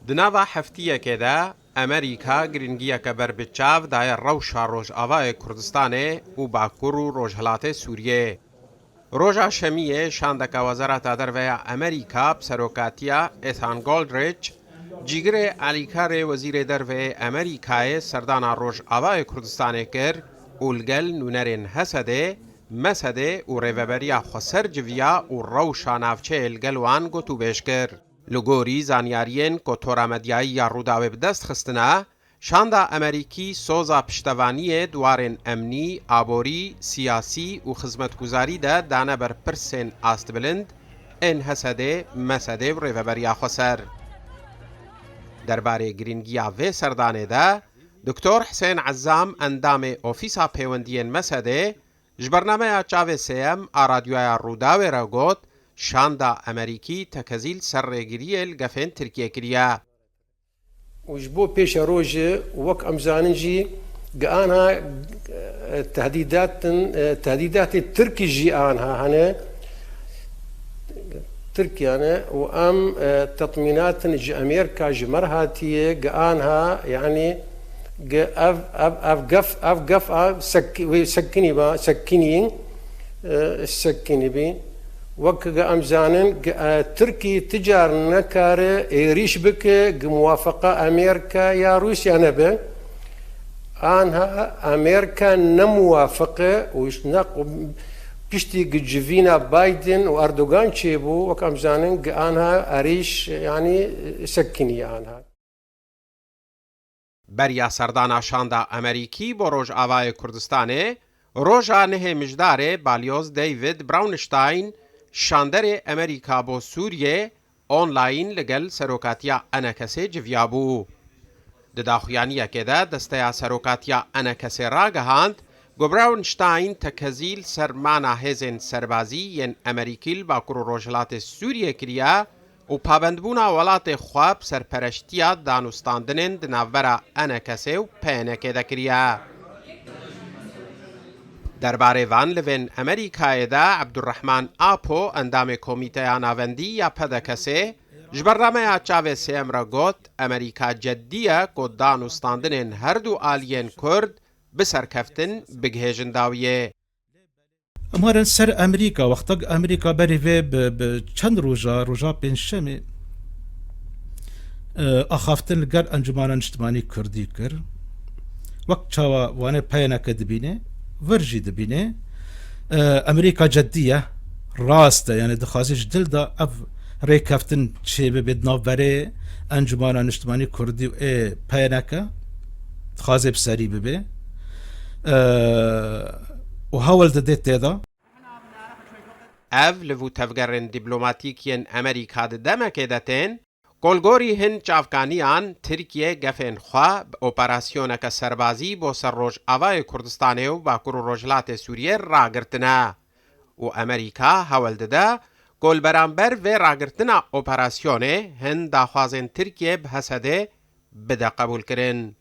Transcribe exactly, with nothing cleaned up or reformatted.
Di nava heftiyekê de Amerîka giringiyeke ber bi çav daye rewşa Rojavayê Kurdistanê û Bakur û Rojhilatê Sûriyê. Roja Şemiyê şandeke Wezareta Derve ya Amerîka bi serokatiya Ethan Goldrich, cîgirê alîkarê Wezîrê Derve yê Amerîkayê serdana Rojavayê Kurdistanê kir û li gel nûnerên Hesedê, Mesedê û Rêveberiya Xweser civiya û rewşa navçeyê li gel wan gotûbêj kir. Li gorî zanyariyên ku tora medyayî ya Rûdawê bi dest xistine, şanda Amerîkî soza piştevaniyê di warên emnî, aborî, siyasî û xizmetguzarî de dane ber pirsên astbilind ên Hesedê, Mesedê û Rêveberiya Xweser. Derbarê girîngiya vê serdanê de Doktor Hisên Ezam, endamê Ofîsa Pêwendiyên Mesedê, ji bernameya Çavê Sêyem a Radyoya Rûdawê re got, şanda Amerîkî tekezî li ser rêgiriyê li gefên Tirkiyê kiriye. û ji bo pêşerojê û wek em zanin jî gi anha, e, tehdîdatin, e, tehdîdatê Tirkî jî anha hene. Tirkiye ne û em, e, tetmînatin ji Amerîka ji me re hatiye gi anha, yanî gi ev, ev, ev gef, ev gef a sek-, wê sekinî ba, sekinî, e, sekinî bî. Wek ku em zanin, e, Tirkî ti car nekare êrîş bike, gi muwafaqa Amerîka ya Rûsya nebe. Anha Amerîka ne muwafiq e û ne, piştî gi civîna Biden û Erdogan çêbû, wek em zanin, gi anha êrîş, yanî, sekinî anha. Beriya serdana şanda Amerîkî bo Rojavayê Kurdistanê, roja nehê Mijdarê balyoz David Brownstein, şanderê Amerîka bo Sûriyê, online li gel serokatiya Enekesê civiyabû. Di daxuyaniyekê de desteya serokatiya Enekesê ragihand, ku Brownstein tekezî li ser mana hêzên serbazî yên Amerîkî li Bakur û Rojhilatê Sûriyê kiriye û pabendbûna welatê xwe bi serpereştiya danûstandinên di navbera Enekesê û P N K'ê de kiriye. Derbarê van livên Amerîkayê de Abdurrahman Apo, endamê Komîteya Navendî ya P D K'ê, ji bernameya Çavê Sêyem re got, Amerîka ceddî ye ku danûstandinên her du aliyên Kurd bi serkeftin bigihêjin dawiyê. Em herin ser Amerîka, wexta Amerîka berî vê bi, bi çend roja, roja Pêncşemê, e, axaftin li gel Encûmena Niştimanî Kurdî kir. Wek çawa wane P N K dibîne, vir jî dibîne. E, Amerîka ceddî ye, rast e, yani dixwaze ji dil de ev rêkeftin çêbibe di navberê Encûmena Niştimanî Kurdî û ê P N K, dixwaze bi serî bibe. E, û hewl dide tê de. Ev li vû tevgerên dîplomatîk yên Amerîka di demekê de tên, ku li gorî hin çavkaniyan Tirkiye gefên xwe bi operasyoneke serbazî bo ser Rojavayê Kurdistanê û Bakur û Rojhilatê Sûriyê ragirtine û Amerîka hewl dide ku li beramber vê ragirtina operasyonê hin daxwazên Tirkiye bi Hesedê bide qebûlkirin.